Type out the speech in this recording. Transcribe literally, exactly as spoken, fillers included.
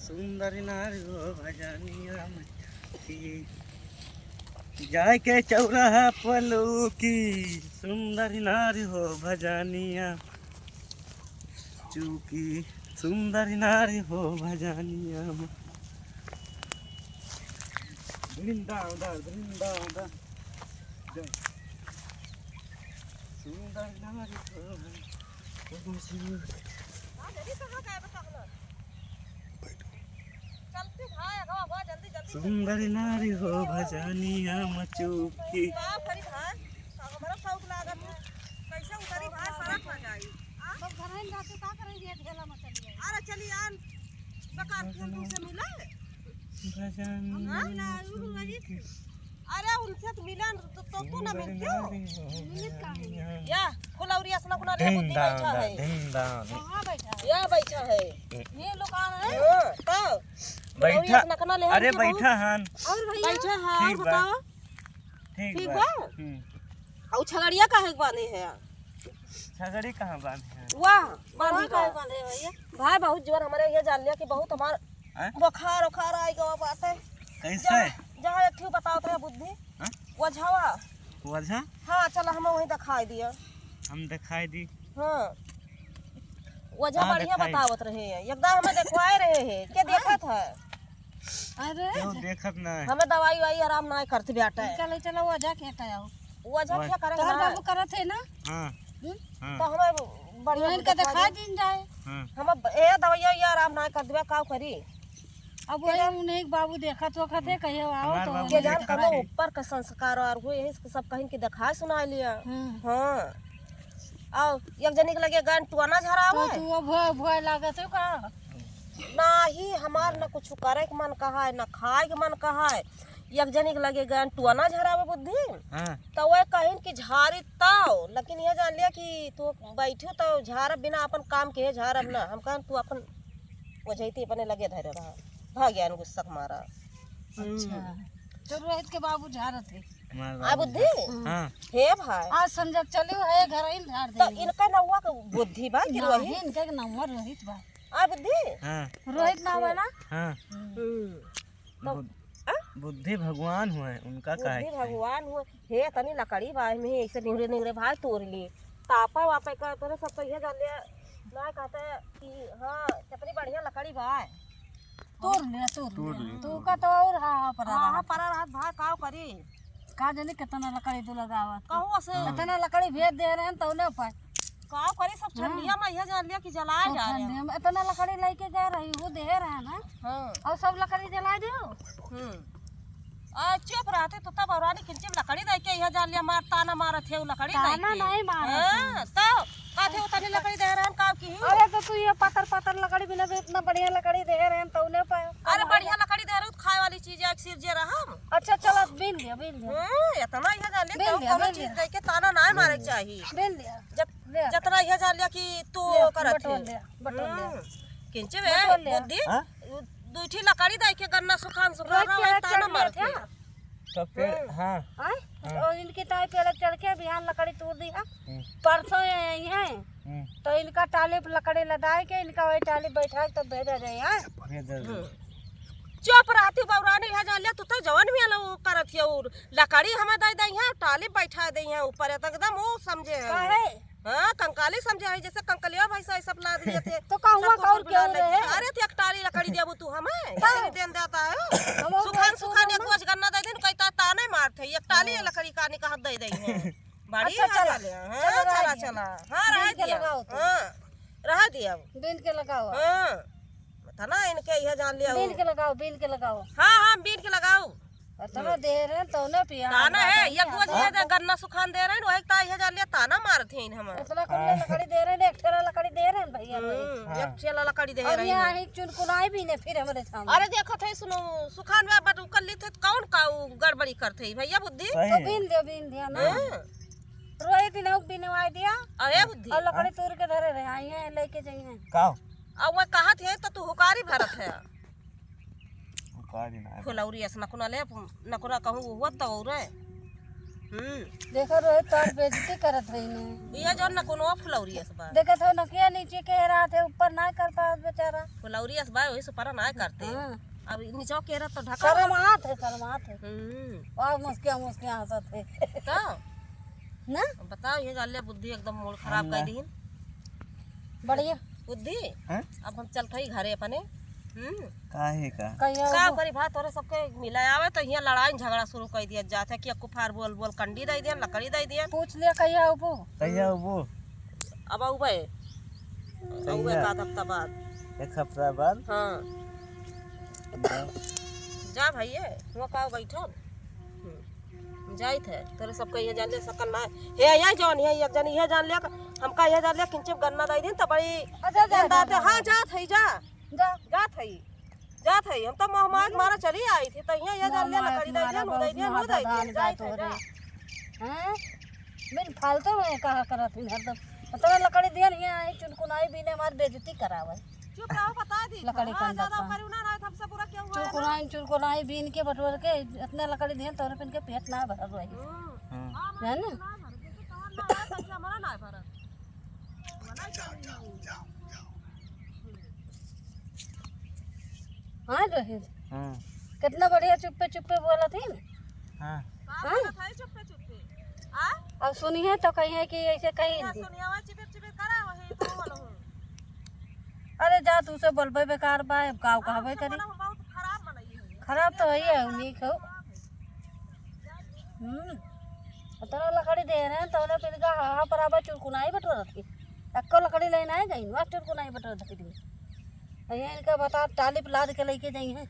सुंदर नारी हो भजनिया मचूकी, जाए के चौराहा पलूकी। सुंदर नारी हो भजनिया चूकी, सुंदर नारी हो भजनिया म-, वृंदावन, वृंदावन। सुंदर नारी हो भजनिया। सुंदर नारी हो भजनिया मचूकी। का करी भाई? हमरा शौक लागत है। कैसे उतरी भाई? सड़क ना जाई। आ? सब घर में जाते का करेंगे? ढेला में चली जाए। अरे चली आन। बकार फोन तू से मिले। भजनिया हाँ? अरे उनसे तो मिला न, तो, तो तू ना मिलती हो। या, फुलौरी असना कुना रे बुद्धि बैठा है। ढिंडान। कहाँ बैठा है? या बैठा है। ये दुकान है? हाँ, तो फुलौरी बैठा। असना कुना ले अरे हम के बैठा हन। और भैया? बैठा है, और ठीक बा। बताओ। ठीक ठीक बा। बा? हम्म। और छगड़िया काहे के बांधे है? छगड़ी कहाँ बांधे हैं? वाह, बांधी काहे बा। बांधे है भैया? भाई बहुत जोर हमरे ये जान लिया कि बहुत हमार हैं? बुखार उखार आइ गवा बाटे। कैसे? जहाँ, जहाँ एक ठो बतावत है बुद्धि। हैं? ओझवा। ओझा? हाँ, चला हमें वहीं देखाइ दिया। हम देखाइ दी। हाँ। ओझा कहाँ बढ़िया देखाई? बतावत रहे हैं। एकदम हमें देखवाए रहे हैं। के देखत है? अरे। क्यों देखत ना है? हमें दवाई वाई आराम ना करत बाटे। इनका ले चला ओझा के हटाओ। ओझा ओझा। क्या करेंगे तोहर ना? बाबू करत है ना? हाँ। हम्म? हाँ। तो हमें बढ़िया उनका देखा देखा दे। दिन जाए। हाँ। हम अब ए दवाइया ये आराम ना कर देबे, का करी? अब वही उन्हें एक बाबू देखत वखत है, कहियो आओ हमार तो बाबू के जान देखत कनो है। ऊपर का संस्कार और हुए, यही से सब कहिन के देखाए सुनाए लिया। हम्म। हाँ। आओ, एक जनी के लगे गन टोना तो झरावे। तू वो भोय, भोय लागत हो का? नाही, हमार न कुछ करे के मन कहा है, न खाए के मन कहा है। एक जनी के लगे गन टोना झरावे बुद्धि। हाँ। तो वह कहिन कि झारी ताओ, लेकिन यह जान लिया कि तू बैठू तो झारब बिना अपन काम के झारब ना। हम कहन तू अपन ओझैती अपने लगे धरे रहा। भाग गया गुस्सा के मारा। अच्छा। हम्म। तो रोहित के बाबू झारत है। हमार आ बाबू बुद्धि? हाँ। हे भाई। आज समझ चलियो है घर ही झाड़ तो दे। इनका नौवा के बुद्धि बा कि ना, रोहित? इनके नाम रोहित बा। आ बुद्धि? हाँ। रोहित नाम है ना? हाँ। हम्म। तो बुद्ध-, आ? बुद्धि भगवान हुए, उनका काहे बुद्धि खाई? भगवान हुए। हे, तनी लकड़ी बा, एमे ऐसे निहुरे निहुरे भाई तोड़ ली। तापा वापे का तोरे सब तो ये जान लिया, ना कहते कि हाँ, कितनी बढ़िया लकड़ी बा। तोड़ ले, तोड़ तोड़ ले। ले। तू का तो और हाँ, हाँ, परा हाँ, रहा। हाँ, परा रहा, भाई, काव करी? का जाने कितना लकड़ी तू लगावत। कहूँ से? हाँ। इतना लकड़ी भेज दे रहे हैं, तौने पाए। का करी, सब हाँ। ठंडिया में यह जान लिया कि जलाए सब जा रहे हैं। ठंडिया में इतना लकड़ी लेके गए रही, वो दे रहे हैं ना। हाँ। और सब लकड़ी जला दियो। हम्म। आ, चुप रहते तो तब औरानी किंचिम लकड़ी दे के यह जान लिया, मार ताना मारत है, वो लकड़ी दे ताना के। नहीं मारत है। हाँ, तो कहते उतनी लकड़ी दे रहे हैं, का की? अरे तो तू ये पत्थर पत्थर लकड़ी बिना भी इतना बढ़िया लकड़ी दे रहे हैं, तौने पाए। अरे बढ़िया लकड़ी दे रहे हो, तो खाए वाली चीज है, एक सिर जे रहा। अच्छा, चलो, बीन लिया, बीन लिया। हम्म, इतना यह जान लिया, बीन कहूँ लिया, कोनो बीन चीज लिया। दे के ताना ना मारे के चाही। बीन लिया। जब ले आ। जतना यह जान लिया कि तू ले, करत बटोर है। ले, बटोर ले। हम्म। किंचे बे, बटोर ले। बुद्धि, हाँ? दू ठी लकड़ी दे के गन्ना सुखान सुखान रख के रहा है, ताना मार के। तो फिर, हम्म। हाँ। हाँ? हाँ। और इनके ताई पेड़ चढ़ के बिहान लकड़ी तोड़ दी है। हम्म। परसों ये आई है। हम्म। तो इनका टाली पे लकड़ी लदाए के इनका वही टाली बैठा के तो भेजा जाए, हाँ? भेजा जाए। हम्म। चुप रहती बौरानी है, जान लिया, तू तो जवन भी आला वो करत है, और लकड़ी हमें दे दे है, टाली बैठा दे है ऊपर, तो एकदम वो समझे है। काहे? हाँ, कंकाली समझे है, जैसे कंकलिया भाई से सब लाद लिए थे। तो कहूँगा सब कुछ कौन बुला क्यों ले। रहे? अरे, तो एक टाली लकड़ी देबू तू हमें? हाँ। इतनी देन देता है। हम लोग सुखान, सुखान एक हम गोज गन्ना दे दिन, कहता ताने मारत है, एक टाली हाँ। लकड़ी का निकाह दे दे है। बड़ी अच्छा, चला। मजा ले, हाँ, चला, चला, रह दिया। चला। हाँ, रह बीन के दिया। लगाओ तू। हाँ, रह दिया। बीन के लगाओ। हाँ। तना इनके यह जान लिया बीन हो। के लगाओ, बीन के लगाओ। हाँ, हाँ, बीन के लगाओ। और तना हम्म। दे रहे हैं, तौने पिया, ताना हम है, बाबा ये नहीं गोज आता। ये दे गन्ना सुखान दे रहे हैं, वही ता यह जान लिया, ताना मारत हैं हम। इतना कुल हाँ। लकड़ी दे रहे हैं, एक ठेला लकड़ी दे रहे हैं भैया, हम्म, हाँ। एक ठेला लकड़ी दे और रहे यहाँ हैं। ही चुनकुनाई भी ने फिर हमारे सामने। अरे देखो थे, सुनो, सुखान में बट उकर ली थे, कौन का उ गड़बड़ी करते हैं भैया बुद्धि? सही तो है। बीन दियो, बीन दिया ना। हाँ। रोए दिन हो, बिनवाई दिया। अरे बुद्धि। और लकड़ी हाँ। तोड़ के धरे रहे, आई हैं, लेके जाइए। का? अब वह कहत है तो तू हुकारी भरत है। हुकारी ना है। फुलौरी अस नकुना ले, नकुना कहूँ वो हुआ तो और है। हम्म। देखा रोहित, तोर बेइज्जती करत रही ने। ये जौन ना कोनो फुलौरी अस बा। देखत हो नकिया नीचे के रात है, ऊपर ना कर पावत बेचारा। फुलौरी अस बा, वही से परा ना करते। हाँ। अब नीचे के रात तो ढका। शर्मात है, शर्मात है। हम्म। और मुस्किया, मुस्किया हंसत है। तो? ना? अब बताओ, ये जान ले बुद्धि एकदम मूड खराब हम कर ना। दीन। बढ़िया। बुद्धि? हाँ? अब हम चलत हई घरे अपने। हम्म। काहे का? कहिया का उबो? करी भा, तोरे सबके मिला आवे तो हियाँ लड़ाई झगड़ा शुरू कर दिया जात है कि अक्कू फार बोल बोल कंडी दे दिया, लकड़ी दे दिया। पूछ लिया कहिया उबो? कहिया उबो? अब उबे। कहिया? उबे का हफ्ता बाद। एक हफ्ता बाद? हाँ। जा। जा भैया, हुआ का बैठल? हम्म। जाइत है, तोरे सबका ये जान ले सकल ना। हे, ये जौन, ये, ये जान, ये जान ले, हमका ये जान ले, किंचिप गन्ना दे दिन, तो बड़ी अच्छा, जा, गन्ना जा, दे, जा, हाँ, जा। जात है, जा। जा। जात है, जात है, हम तो मोह माया के मारा चली आई थी, तो ये, ये जान ले, मोह माया लकड़ी के दे मारा दिन, बहुत उदय दिन, माथा उदय धान दिन, जाइत है, तोरे। जा। हैं? बिन फालतू में कहा करत ही हरदम। इतना लकड़ी दिया नहीं है, चुनकुनाई बीने हमार बेइज्जती करावे। चुप रहो, बता दी। लकड़ी हाँ, कंडा ज्यादा पर। करू ना, रात हमसे बुरा क्यों हुआ है ना? चुरकुनाई, चुरकुनाई बीन के बटोर के इतना लकड़ी दिहन, तोरे पिन के पेट ना भरल रही। हम्म। हाँ। है ना? ना भरल, जैसे तोहर ना है, तैसे हमारा ना भरल। हाँ, रहे। हाँ। कितना बढ़िया चुप्पे चुप्पे बोलत ही। हाँ। का हाँ? बोलत है चुप्पे चुप्पे? आ? अब सुनिए तो कहिए कि ऐसे कहीं ना सुनिए, वही चिपिर चिपिर करा, वही तो बोलो। अरे जा, तू से बोलबे बेकार बा, अब काव कहबे करी। खराब तो है ही है, नीक हो। हम्म। इतना लकड़ी दे रहे हैं, तो उन्हें फिर कहा, हाँ, पर आबा चुरकुनाई बटोरत की। अक्को लकड़ी लेना है कहीं, वहाँ चुरकुनाई बटोरत की। ये इनका बता, टाली पे लाद के लेके जाई हैं।